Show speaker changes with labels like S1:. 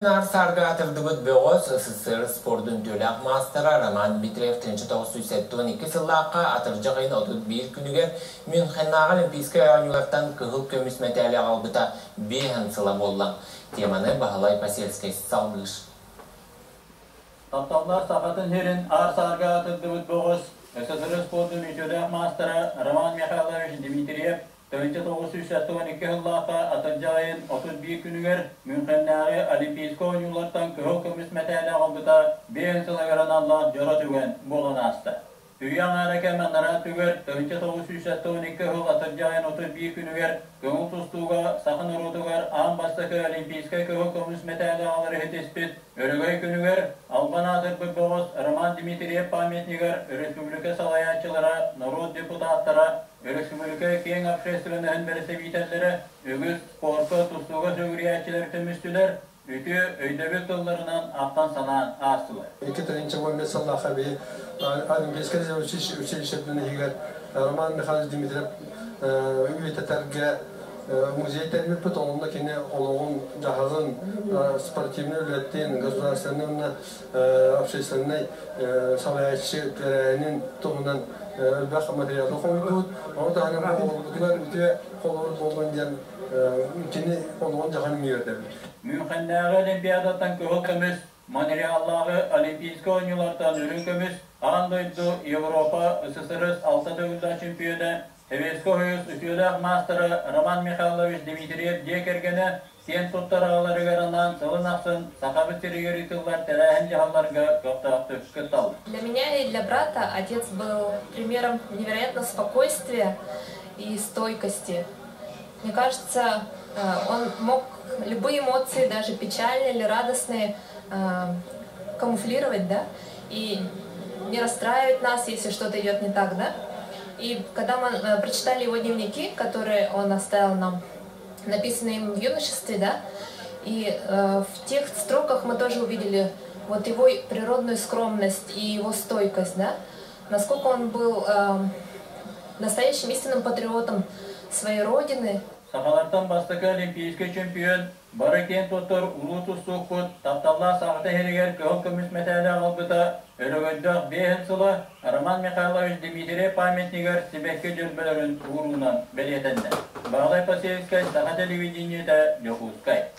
S1: Аар саарга аатырдыбыт бөҕөс, СССР спордун үтүөлээх маастара Роман Дмитриев 1972 сыллаахха атырдьах ыйын 31 күнүгэр Мюнхеннааҕы Олимпийскай оонньуулартан кыһыл көмүс мэтээли аҕалбыта биэһэн сыла буолла. Теманы Баһылай Посельскай салгыыр.
S2: Тапталлаах Сахатын сирин аар-саарга аатырдыбыт бөҕөс, СССР спордун үтүөлээх маастара Роман Михайлович Дмитриев 1972 сыллаахха атырдьах ыйын 31 күнүгэр Мюнхеннээҕи Олимпийскай оонньуулартан кыһыл көмүс мэтээли аҕалбыта биэс сылыгар аналлаах дьоро түгэн буолан ааста. Үйэ аҥаара кэм анараа өттүгэр 1972 сыл атырдьах ыйын 31 күнүгэр көҥүл тустууга саха норуотугар аан бастакы Олимпийскай кыһыл көмүс мэтээли аҕалары ситиспит Өрөгөй күнүгэр албан аатырбыт бөҕөс Роман Дмитриев памятнигар республика салайааччылара, норуот депутаттара, Өрөспүүбүлүкэ киэҥ общественноһын бэрэстэбиитэллэрэ үгүс спорка, тустууга сүгүрүйээччилэр түмүстүлэр, үтүө өйдөбүл тылларынан ахтан-санаан аастылар.
S3: 2015 сыллаахха биһи Олимпийскай училищетын иһигэр Роман Михайлович Дмитриев үйэтитэргэ музей тэрийбиппит. Онно кини олоҕун, дьаһалын, спортивнай үлэтин, государственнай уонна общественнай салайааччы тэрээһинин туһунан элбэх материалы хомуйдубут. Ону таһынан оҕолорбутугар үтүө холобур буоллун диэн кини олоҕун дьаһанын үөрдэбит.
S2: Мюнхеннээҕи Олимпиадаттан кыһыл көмүс, Монреаллааҕы Олимпийскай оонньуулартан үрүҥ көмүс, аан дойду, Европа, СССР алта төгүллээх чемпиона, Советскай Союз үтүөлээх маастара Роман Михайлович Дмитриев дьиэ кэргэнэ киэн туттар аҕаларыгар анаан сылын ахсын Сахабыт сиригэр ыытыллар тэрээһин дьаһалларга көхтөөхтүк кытталлар.
S4: Для меня и для брата отец был примером невероятного спокойствия и стойкости. Мне кажется, он мог любые эмоции, даже печальные или радостные, камуфлировать, да, и не расстраивать нас, если что-то идет не так, да. И когда мы прочитали его дневники, которые он оставил нам, написанные им в юношестве, да, и в тех строках мы тоже увидели вот его природную скромность и его стойкость, да, насколько он был настоящим истинным патриотом своей родины.
S2: Сахалартан бастакы олимпийскай чемпион, бары киэн туттар улуу тустуукпут тапталлаах Сахата сиригэр кыһыл көмүс мэтээли аҕалбыта өрөгөйдөөх биэһин сыла Роман Михайлович Дмитриев памятнигар сибэкки дьөрбөлөрүн ууруунан бэлиэтэннэ. Баһылай Посельскай, Саха телевидениетэ, Дьокуускай.